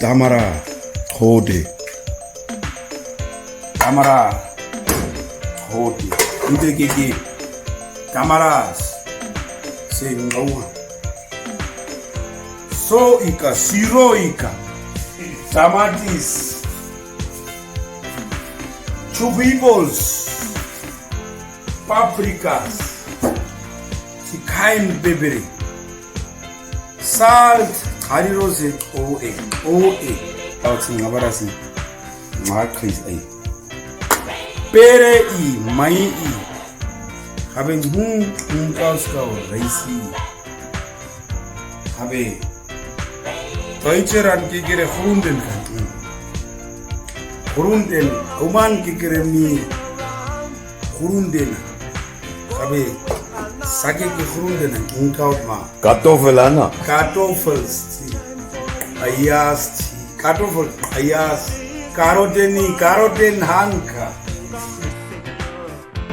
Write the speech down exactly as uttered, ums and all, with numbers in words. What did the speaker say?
Tamara, Hode. Tamara, Hode. Ite keke. Tamaras. Sengawa. So'ika, siro'ika. Tamatis. Chupibols. Paprikas. Cayenne pepper. Salt, karirose, oe, oe. Au tsin ngabara si. Makris ai. Pere i, mai i. Habe ngun, ngun kaus kau raisi. Habe. Toicheran kekere hurunden kan. Hurunden, uman kekere mi. Hurunden. Habe, sake ke hurunden, ngun kaus ma. Kartoffel, Anna. Kartoffels, ti. Ayas, ti. Kartoffel, ayas. Karoteni, karoten hanka.